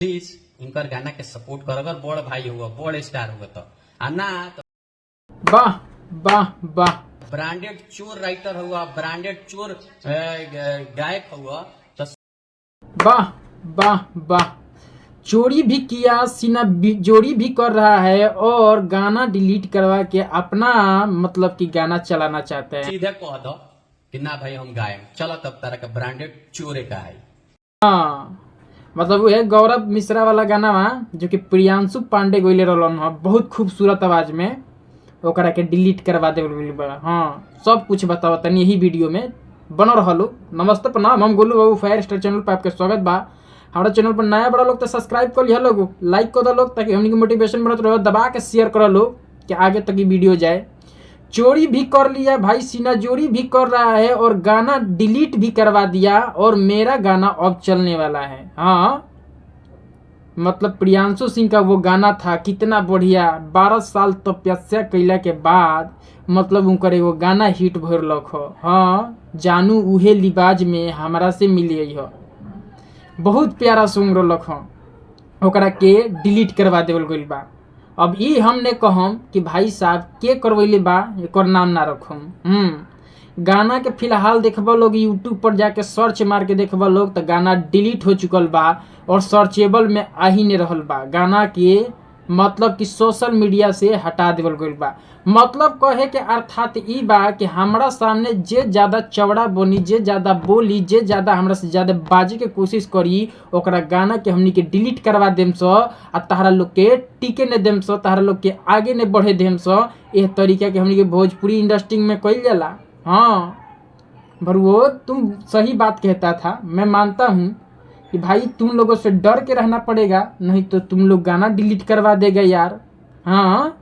Please इनकर गाना के सपोर्ट कर, अगर बड़ भाई हुआ, बड़ स्टार हुआ तो, आ ना तो वाह वाह वाह। ब्रांडेड चोर राइटर हुआ, ब्रांडेड चोर गायक हुआ तो वाह वाह वाह। चोरी भी किया, सीना जोरी भी कर रहा है और गाना डिलीट करवा के अपना मतलब कि गाना चलाना चाहते हैं। सीधे कह दो कि ना भाई, हम गायब, चलो तब तारा का ब्रांडेड चोरे का है। हाँ, मतलब वह गौरव मिश्रा वाला गाना बा जो कि प्रियांशु पांडे गइले रहलन ह बहुत खूबसूरत आवाज में, ओकरा के डिलीट करवा देवल गइल बा। हाँ, सब कुछ बताओ तनी यही वीडियो में बनल रहलो। नमस्ते, प्रणाम, हम गोलू बाबू, फायर स्टार चैनल पर आपके स्वागत बा। हमारा चैनल पर नया बड़ा लोग तो सब्सक्राइब कर लिया लोग, लाइक कर दो लोग ताकि हमनी के मोटिवेशन बढ़त रहो, दबा के शेयर करो लोग कि आगे तक ये वीडियो जाए। चोरी भी कर लिया भाई, सीना जोरी भी कर रहा है और गाना डिलीट भी करवा दिया और मेरा गाना अब चलने वाला है। हाँ, मतलब प्रियांशु सिंह का वो गाना था कितना बढ़िया, 12 साल तपस्या कैला के बाद मतलब उनकर एगो गाना हिट भरलक हो। हाँ, जानू उहे लिबाज में हमरा से मिली हो, बहुत प्यारा सॉन्ग रहलक हो, ओकरा के डिलीट करवा देवल गइल बा। अब ई हम ने कहम कि भाई साहब के करवैले बा, एकर नाम ना रखम। गाना के फिलहाल देखब लोग, यूट्यूब पर जाके सर्च मार के देखब लोग तो गाना डिलीट हो चुकल बा और सर्चेबल में आ ही नहीं रहल बा। गाना के मतलब कि सोशल मीडिया से हटा देवल गइल बा। मतलब कहे के अर्थात ई बा कि हमरा सामने जे ज़्यादा चौड़ा बनी, जे ज़्यादा बोली, जे ज़्यादा हमरा से ज़्यादा बाजे के कोशिश करी, ओकरा गाना के हमनी के डिलीट करवा देम स आ तहरा लोग के टिके ने देम स, तहरा लोग के आगे ने बढ़े देम स। एह तरीका के हमनी के भोजपुरी इंडस्ट्री में कइल जाला। हाँ भरुओ, तुम सही बात कहता था, मैं मानता हूँ कि भाई तुम लोगों से डर के रहना पड़ेगा, नहीं तो तुम लोग गाना डिलीट करवा देगा यार। हाँ,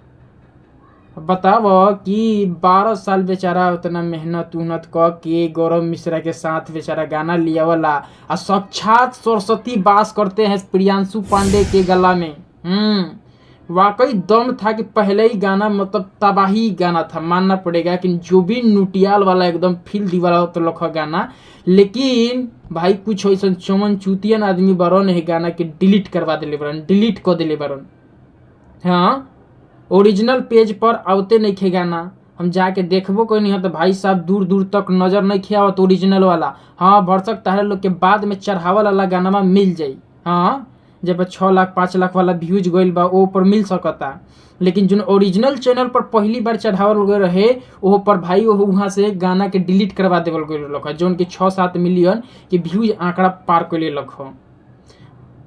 बताओ कि 12 साल बेचारा उतना मेहनत उहनत क के गौरव मिश्रा के साथ बेचारा गाना लिया वाला आ साक्षात सरस्वती वास करते हैं प्रियांशु पांडे के गला में। वाकई दम था कि पहले ही गाना मतलब तबाही गाना था, मानना पड़ेगा कि जुबिन नौटियाल वाला एकदम फील दिवाला तो लख गाना। लेकिन भाई कुछ ऐसा चमन चूतियन आदमी बरन है, गाना के डिलीट करवा दिले बरन, डिलीट कर दिले बरन। हाँ, ओरिजिनल पेज पर आवते नहीं खे गाना, हम जाके देखबो कोई नहीं है तो भाई साहब दूर दूर तक नजर नहीं खे आवत ओरिजिनल वाला। हाँ, भरसक तारे लोग के बाद में चढ़ावल वाला गाना मिल जाई। हाँ, जब 6 लाख 5 लाख वाला व्यूज गइल बा ओ पर मिल सकता, लेकिन जो ओरिजिनल चैनल पर पहली बार चढ़ावल गए रहे ओहो पर भाई ओहो वहाँ से गाना के डिलीट करवा देवल गइल रहलक, जौन कि 6-7 मिलियन के व्यूज आंकड़ा पार कर लेलक हो।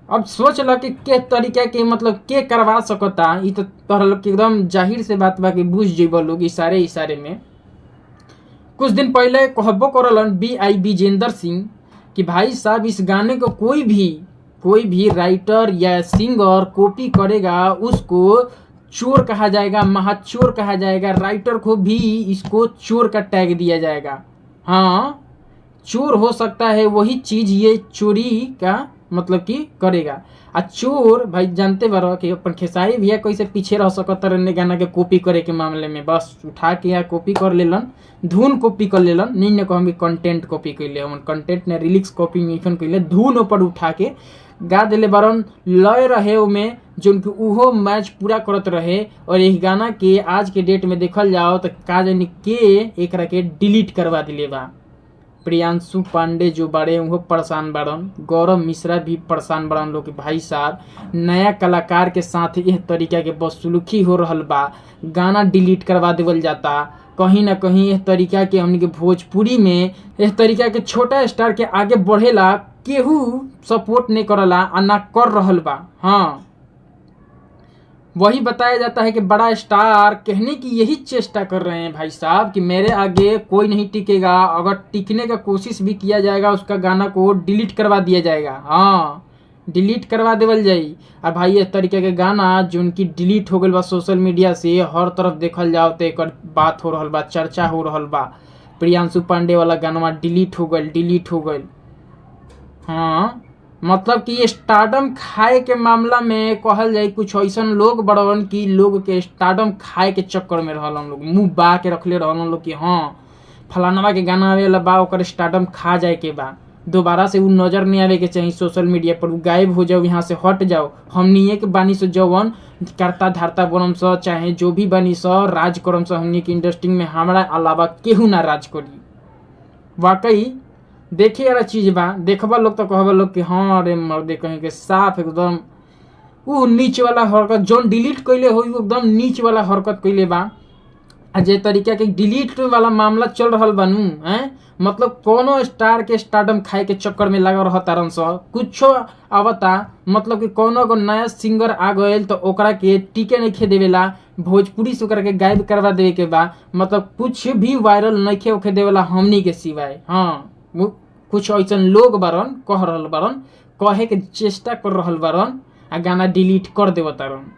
अब सोच ल कि के तरीका के मतलब के करवा सकता। ई तो तोहरा लोग के एकदम जाहिर से बात बा कि बुझ जइब लोग इशारे इशारे में। कुछ दिन पहले कहबो करलन बी I Vijendra Singh कि भाई साहब, इस गाने को कोई भी राइटर या सिंगर कॉपी करेगा, उसको चोर कहा जाएगा, महाचोर कहा जाएगा। राइटर को भी इसको चोर का टैग दिया जाएगा। हाँ, चोर हो सकता है वही चीज ये चोरी का मतलब कि करेगा। आ चोर भाई जानते बारो कि अपन खेसारी भैया कैसे पीछे रह सकत रहने गाना के कॉपी करे के मामले में। बस उठा के या कॉपी कर लेलन, धुन कॉपी कर लेलन। नहीं ने कहम कि कंटेंट कॉपी कैले हमन, कंटेंट ने रिलिक्स कॉपी नहीं कैले, धुन ऊपर उठा के गा दिले बारन। लय रहे ओमे जोन कि उहो मैच पूरा करत रहे। और यही गाना के आज के डेट में देखल जाओ तो का जानी के एकरा के डिलीट करवा दिले बा। प्रियांशु पांडे जो बाड़े उहो परेशान बाड़न, गौरव मिश्रा भी परेशान बाड़न लोग कि भाई साहब, नया कलाकार के साथ यह तरीका के बदसलूकी हो रहल बा, गाना डिलीट करवा देवल जाता। कहीं ना कहीं यह तरीका के हमनी के भोजपुरी में यह तरीका के छोटा स्टार के आगे बढ़ेला केहू सपोर्ट नहीं करला आ ना कर रहल बा। हाँ, वही बताया जाता है कि बड़ा स्टार कहने की यही चेष्टा कर रहे हैं भाई साहब कि मेरे आगे कोई नहीं टिकेगा, अगर टिकने का कोशिश भी किया जाएगा, उसका गाना को डिलीट करवा दिया जाएगा। हाँ, डिलीट करवा देवल जाई। और भाई इस तरीके के गाना जो उनकी डिलीट हो गइल बा सोशल मीडिया से, हर तरफ देखल जाओ तो एकर बात हो रहल बा, चर्चा हो रहल बा। प्रियांशु पांडे वाला गाना डिलीट हो गइल, डिलीट हो गइल। हाँ, मतलब कि स्टारडम खाए के मामला में कहल जाए कुछ ऐसन लोग बड़वन कि लोग के स्टारडम खाए के चक्कर में रहल लोग, मुंह बा के रखले रहल लोग कि हाँ, फलानवा के गाना आवेला बा, ओकर स्टारडम खा जाए के बा। दोबारा से उ नज़र नहीं आवे के चाही सोशल मीडिया पर, उ गायब हो जाओ, यहाँ से हट जाओ। हमनिए के बानी से जवन करता धरता बनम स, चाहे जो भी बनी स राज करम स हमनी के इंडस्ट्री में, हमरा अलावा केहू ना राज करी। वाकई देखे वाला चीज बा, देखबा लोग तो कहबा लोग कि हाँ अरे मर्दे कहीं के साफ एकदम उ नीच वाला हरकत जौन डिलीट कइले होई उ एकदम नीच वाला हरकत कइले बा। आ जे तरीका के डिलीट वाला मामला चल रहल बानू हैं, मतलब कोनो स्टार के स्टारडम खाए के चक्कर में लागल रह तारन स, कुछो आवता मतलब कि कोनो को नया सिंगर आ गइल तो ओकरा के टीके नइखे देवेला, भोजपुरी से ओकरा के गायब करवा देवे के बा, मतलब कुछ भी वायरल नइखे होखे देवेला हमनी के सिवाय। हाँ, वो कुछ ऐसन लोग बारन, कह रहल बारन, कहे के चेष्टा कर रहल बारन आ गाना डिलीट कर देव तारन।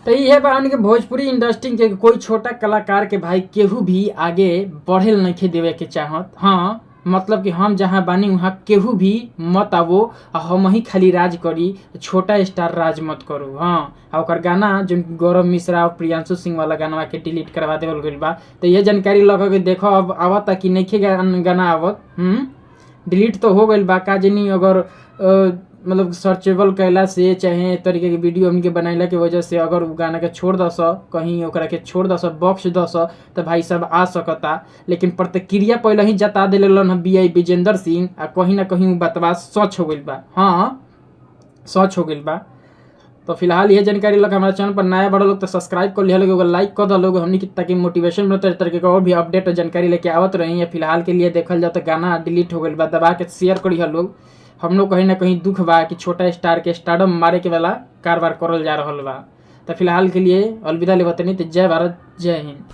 तो इहे बा हमनी के भोजपुरी इंडस्ट्री के कोई छोटा कलाकार के भाई केहू भी आगे बढ़ेल नइखे देवे के चाहत। हाँ, मतलब कि हम जहाँ बानी वहाँ केहू भी मत आवो, आ हम ही खाली राज करी, छोटा स्टार राज मत करू। हाँ, आ ओकर गाना जो गौरव मिश्रा और प्रियांशु सिंह वाला गाना के डिलीट करवा देवल गइल बा। तो यह जानकारी लग के देखो अब आवता कि नइखे गाना आवत। डिलीट तो हो गइल बा, का जानी अगर मतलब सर्चेबल कैला से चाहे तरीके के वीडियो हमके बनैला के वजह से अगर उ गाना के छोड़ दस, कहीं ओकरा के छोड़ दस, बख्श दस, तो भाई सब आ सकता। लेकिन प्रतिक्रिया पहले ही जता देलन बी I Vijendra Singh, आ कहीं ना कहीं उ बतवा सच हो गइल बा। हाँ, सच हो गइल बा। तो फिलहाल यह जानकारी लग हमारे चैनल पर नया बड़ा लोग तो सब्सक्राइब कर लिया लोग, लाइक कर दो लोग हमनी के, ताकि मोटिवेशन मिलता है तरीके का और भी अपडेट और जानकारी लेके आवत रही है। फिलहाल के लिए देखल जाए तो गाना डिलीट हो गइल बा, दबा के शेयर करी लोग। हम लोग कहीं ना कहीं दुख बा कि छोटा स्टार के स्टारडम मारे के वाला कारोबार करल जा रहल बा। तो फिलहाल के लिए अलविदा लेवतनी, तो जय भारत, जय हिंद।